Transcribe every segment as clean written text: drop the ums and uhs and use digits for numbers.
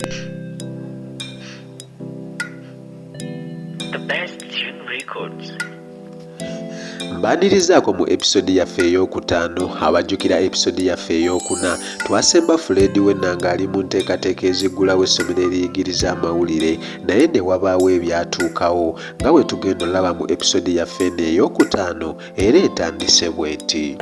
The Best Tune Records. Mbaanirizaako mu episodi yaffe ey'okutaano. Abajjukira episodi yaffe ey'okuna, twasemba Fred Wenna ng'ali mu nteekateeka eziggulawo essomero eriyigiriza amawulire, naye ne wabaawo ebyatuukawo nga bwe tugenda olaba mu episodi yaffe eno ey'okutaano era etandise bw'eti.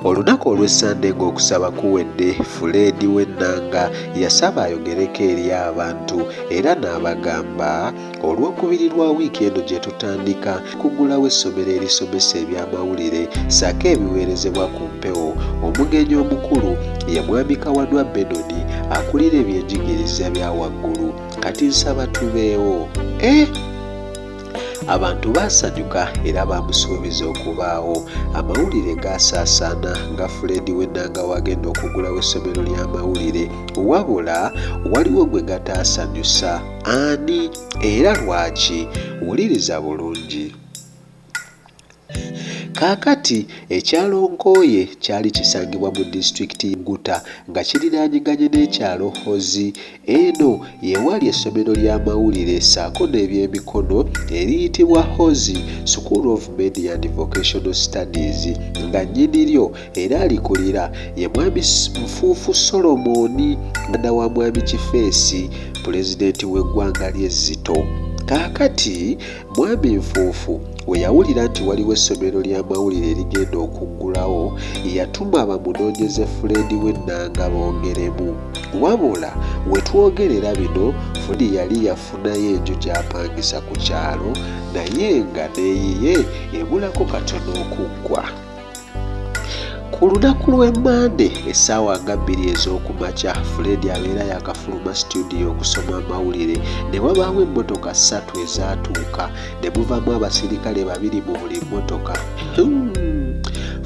Olunaku olw'Essande ng'okusaba kuwedde, Fuleedi Wennanga yasaba ayogereko eri abantu era n'abagamba, Olwokubiri lwa wiiki eno gye tutandika kuggulawo essomero erisomesa eby'amawulire ssaako ebiweerezebwa ku mpewo. Omugenyi omukulu ye Mwami Kawadwa Benoni akulira ebyenjigiriza bya waggulu. Kati nsaba tubeewo. Eh! Abantu baasanyuka era baamusuubiza okubaawo. Amawulire gaasaasaana nga Fred Wennanga w'agenda okuggulawo essomero ly'amawulire. Wabula waliwo gwe gataasanyusa. Ani era lwaki? Wuliriza bulungi. Kaakati ekyalo Nkooye kyali kisangibwa mu disitulikiti y'e Guta nga kiriraanyiganye n'ekyalo Hozi. Eno ye wali essomero ly'amawulire ssaako n'ebyemikono eriyitibwa Hozi School of Media and Vocational Studies nga nnyini lyo era alikulira ye Mwami Nfuufu Solomon muganda wa Mwami Kifeesi pulezidenti w'eggwanga ly'e Zito. Kaakati Mwami Nfuufu bwe yawulira nti waliwo essomero ly'amawulire erigenda okuggulawo, yatuma bamunoonyeze Fred Wennanga boogeremu. Wabula we twogerera bino Fred yali yafunayo enju gy'apangisa ku kyalo naye nga n'eyiye ebulako katono okuggwa. Ku lunaku lw'e Mmande essaawa nga bbiri ez'oku makya, Fred abeera yaakafuluma situdiyo okusoma amawulire ne wabaawo emmotoka ssatu ezaatuuka ne muvaamu abasirikale babiri mu buli mmotoka. Hmm.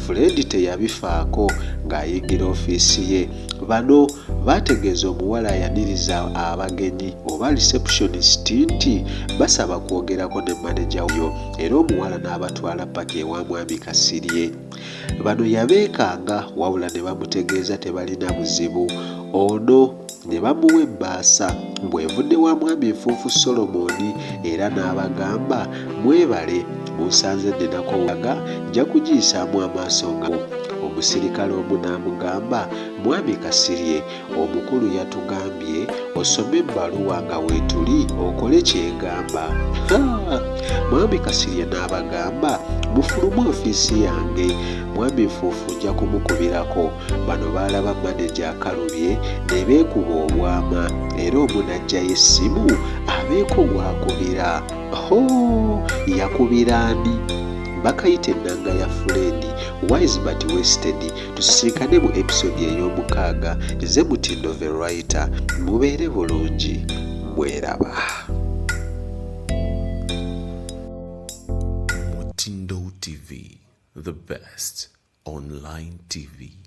Fred teyabifaako ng'ayingira ofiisi ye. Bano baategeeza omuwala ayaniriza abagenyi oba receptionist nti basaba kwogerako ne maneja yo era omuwala n'abatwala ppaka ewa Mwami Kasirye. Bano yabeekanga wabula ne bamutegeeza tebalina buzibu ono ne bamuwa ebbaasa mbu evudde wa Mwami Nfuufu Solomon era n'abagamba mwebale munsanze nninako waga nja kugiyisaamu amaaso nga omusirikale omu n'amugamba Mwami Kasirye omukulu yatugambye osome ebbaluwa nga weetuli okole ky'egamba. Mwami Kasirye n'abagamba mufulume ofiisi yange Mwami Nfuufu nja kumukubirako. Bano baalaba maneja akalubye ne beekuba obwama era omu n'aggyayo essimu abeeko gw'akubira. Hoo! Yakubira ani? Bakayita ennanga ya Fuleedi, Wise but wasted. Tusisinkane mu episode ey'omukaaga. Nze Mutindo the writer. Mubeere bulungi. Mweraba. Mutindo TV, the best online TV.